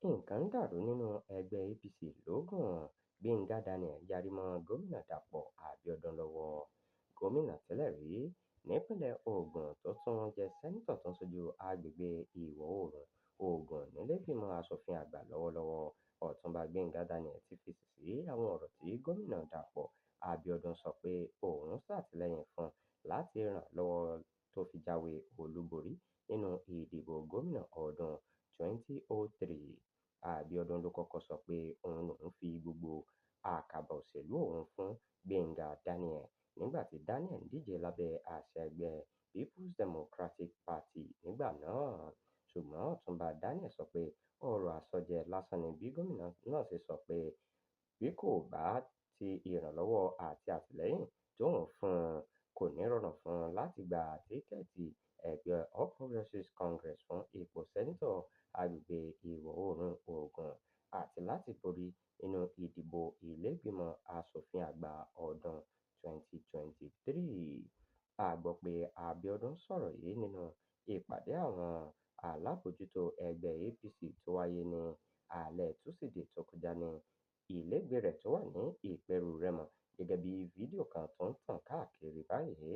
Nǹkan ń dàrú nínú ẹgbẹ́ APC lOgun, Gbénga Daniel yarí mọ́ Gómìnà Dàpọ̀ Abíọ́dún lọ́wọ́. Gómìnà tẹ́lẹ̀ rí nípìnlẹ̀ Ògùn tó tún jẹ́ sẹ́nítọ̀ tó ń ṣojú agbègbè Ìwọ̀-oòrùn Ògùn nílé-ìgbìmọ̀ aṣòfin àgbà lọ́wọ́lọ́wọ́, Ọ̀túnba Gbénga Daniel ti fèsì sí àwọn ọ̀rọ̀ tí Gómìnà Dàpọ̀ Abíọ́dún sọ pé òun ṣàtìlẹ́yìn fún láti ràn lọ́wọ́ tó fi jáwé olúborí nínú ìdìbò gómìnà ọdún 2003. Abíọ́dún ló kọ́kọ́ sọ pé òun lòún fi gbogbo àkàbà òṣèlú òun fún Gbénga Daniel nígbà tí Daniel ń díje lábẹ́ àsíá ẹgbẹ́ People's Democratic Party nígbà náà. Ṣùgbọ́n Ọ̀túnba Daniel sọ pé ọ̀rọ̀ àsọjẹ lásán ni bí gómìnà náà ṣe sọ pé bí kò bá ti ìrànlọ́wọ́ àti àtìlẹ́yìn tóun fún un, kò ní rọrùn fún un láti gba tíkẹ́ẹ̀tì ẹgbẹ́ All Progressives Congress fún ipò sẹ́nítọ̀ agbègbè Ìwọ̀-oòrùn Ògùn àti láti borí nínú ìdìbò ilé-ìgbìmọ̀ aṣòfin àgbà ọdún 2023. A gbọ́ pé Abíọ́dún sọ̀rọ̀ yìí nínú ìpàdé àwọn alábòójútó ẹgbẹ́ APC tó wáyé ní alẹ́ Túsìdeè tó kọjá ní ilégbèé rẹ̀ tó wà ní Ìpẹ́rù Rẹ́mọ gẹ́gẹ́ bí fídíò kan tó ń tàn káàkiri báyìí.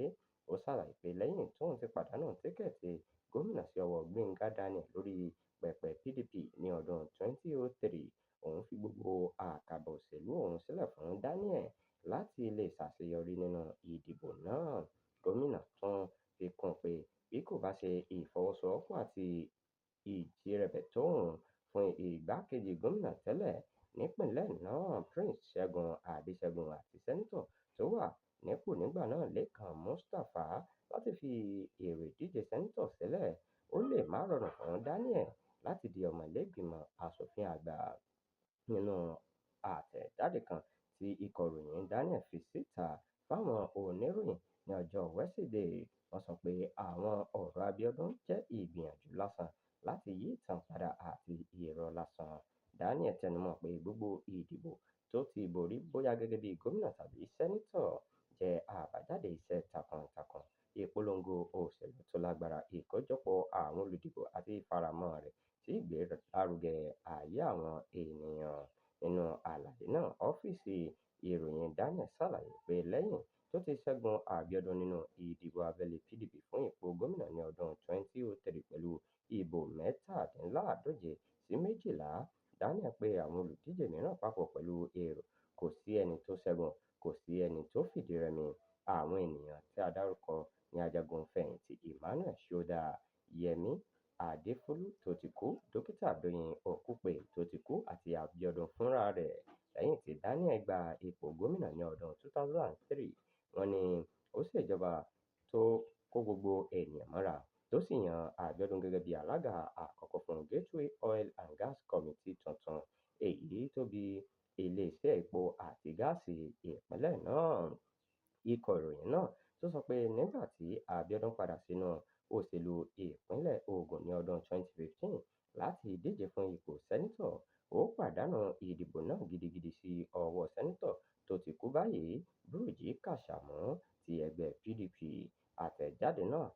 Ó ṣàlàyé pé lẹ́yìn tóun ti pàdánù tíkẹ́ẹ̀tì gómìnà sí ọwọ́ Gbénga Daniel lórí pẹpẹ PDP ní ọdún 2003, òun fi gbogbo àkàbà òṣèlú òun sílẹ̀ fún Daniel láti lè ṣàṣeyọrí nínú ìdìbò náà. Gómìnà tún fi kún un pé bí kò bá ṣe ìfọwọ́sowọ́pọ̀ àti ìjírẹ̀bẹ̀ tóun fún igbákejì gómìnà tẹ́lẹ̀ nípìnlẹ̀ náà Prince Ṣẹ́gun Adéṣẹ́gun àti sẹ́nítọ̀ tó wà nípò nígbà náà Lékan Mustapha láti fi èrò ìdíje sẹ́nítọ̀ sílẹ̀, ó lè má rọrùn fún Daniel láti di ọmọ ilé-ìgbìmọ̀ aṣòfin àgbà. Nínú àtẹ̀jáde kan tí ikọ̀ ìròyìn Daniel fi síta fáwọn oníròyìn ní ọjọ́ Wẹ́sídẹ̀ẹ́, wọ́n sọ pé àwọn ọ̀rọ̀ Abíọ́dún jẹ́ ìgbìyànjú lásán láti yí ìtàn padà àti irọ́ lásán. Daniel tẹnumọ́ pé gbogbo ìdìbò tó ti borí bóyá gẹ́gẹ́ bí gómìnà tàbí sẹ́nítọ̀ jẹ́ àbájáde iṣẹ́ takuntakun, ìpolongo òṣèlú tó lágbára, ìkójọpọ̀ àwọn olùdìbò àti ìfaramọ́ rẹ̀ sí ìgbélárugẹ ayé àwọn ènìyàn. Nínú àlàyé náà, ọ́fíìsì ìròyìn Daniel ṣàlàyé pé lẹ́yìn tó ti ṣẹ́gun Abíọ́dún nínú ìdìbò abẹ́lé PDP fún ipò gómìnà ní ọdún 2003 pẹ̀lú ìbò 47 sí 12, Daniel pe àwọn olùdíje mìíràn papọ̀ pẹ̀lú èrò kò sí ẹni tó ṣẹ́gun, kò sí ẹni tó fìdírẹmi. Àwọn ènìyàn tí a dárúkọ ní ajagun-fẹ̀yìntì Emmanuel Ṣódà, Yẹmí Adéfúlú tó ti kú, Dókítà Dóyin Òkúpè tó ti kú àti Abíọ́dún fúnra rẹ̀. Lẹ́yìn tí Daniel gba ipò gómìnà ní ọdún 2003, wọ́n ní ó ṣèjọba tó kó gbogbo ènìyàn mọ́ra tó sì yan Abíọ́dún gẹ́gẹ́ bí alága àkọ́kọ́ fún Gateway Oil and Gas Committee tuntun, èyí tó bí iléeṣẹ́ epo àti gáàsì ìpínlẹ̀ náà. Ikọ̀ ìròyìn náà tún sọ pé nígbà tí Abíọ́dún padà sínú òṣèlú ìpínlẹ̀ Ògùn ní ọdún 2015 láti díje fún ipò sẹ́nítọ̀, ó pàdánù ìdìbò náà gidigidi sí ọwọ́ sẹ́nítọ̀ tó ti kú báyìí Búrùjí Káṣàmú ti ẹgbẹ́ PDP. Àtẹ̀jáde náà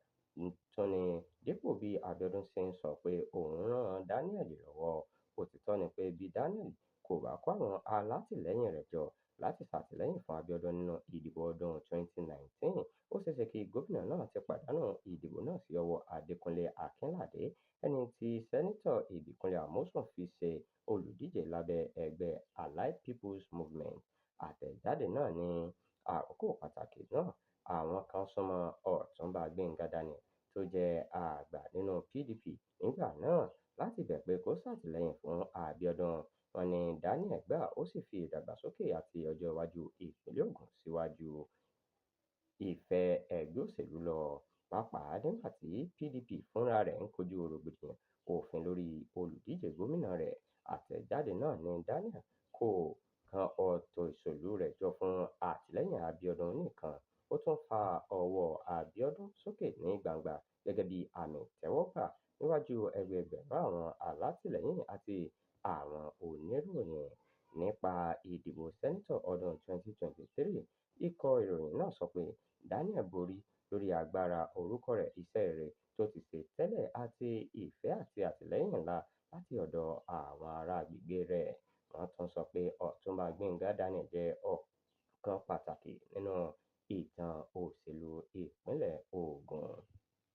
tún ní dípò bí Abíọ́dún ṣe ń sọ pé òun rán Daniel lọ́wọ́, òtítọ́ ni pé bí Daniel kò bá kó àwọn alátìlẹyìn rẹ̀ jọ láti ṣàtìlẹ́yìn fún Abíọ́dún nínú ìdìbò ọdún 2019, ó ṣeéṣe kí gómìnà náà ti pàdánù ìdìbò náà sí ọwọ́ Adékúnlé Akínládé, ẹni tí Sẹ́nítọ̀ Ìbíkúnlé Amósùn fi ṣe olùdíje lábẹ́ ẹgbẹ́ Allied People's Movement. Àtẹ̀jáde náà ní àkókò pàtàkì náà, àwọn kan súnmọ́ Ọ̀túnba Gbénga Daniel tó jẹ́ àgbà nínú PDP nígbà náà láti bẹ̀ pé kó ṣàtìlẹ́yìn fún Abíọ́dún. Wọ́n ní Daniel gbà ó sì fi ìdàgbàsókè àti ọjọ́ iwájú ìpínlẹ̀ Ògùn síwájú ìfẹ́ ẹgbẹ́ òṣèlú lọ, pàápàá nígbà tí PDP fúnra rẹ̀ ń kojú rògbòdìyàn òfin lórí olùdíje gómìnà rẹ̀. Àtẹ̀jáde náà ní Daniel kò kan ọ̀tọ̀ òṣèlú rẹ̀ jọ fún àtìlẹ́yìn Abíọ́dún nìkan, ó tún fa ọwọ́ Abíọ́dún sókè ní gbangba gẹ́gẹ́ bí àmì ìtẹ́wọ́gbà níwájú ẹgbẹẹgbẹ̀rún àwọn alátìlẹyìn àti àwọn oníròyìn. Nípa ìdìbò sẹ́nítọ̀ ọdún 2023, ikọ̀ ìròyìn náà sọ pé Daniel borí lórí agbára orúkọ rẹ̀, iṣẹ́ rere tó ti ṣe tẹ́lẹ̀ àti ìfẹ́ àti àtìlẹ́yìn ńlá láti ọ̀dọ̀ àwọn ará agbègbè rẹ̀. Wọ́n tún sọ pé Ọ̀túnba Gbénga Daniel jẹ́ ọ̀kan pàtàkì nínú ìtàn òṣèlú ìpínlẹ̀ Ògùn.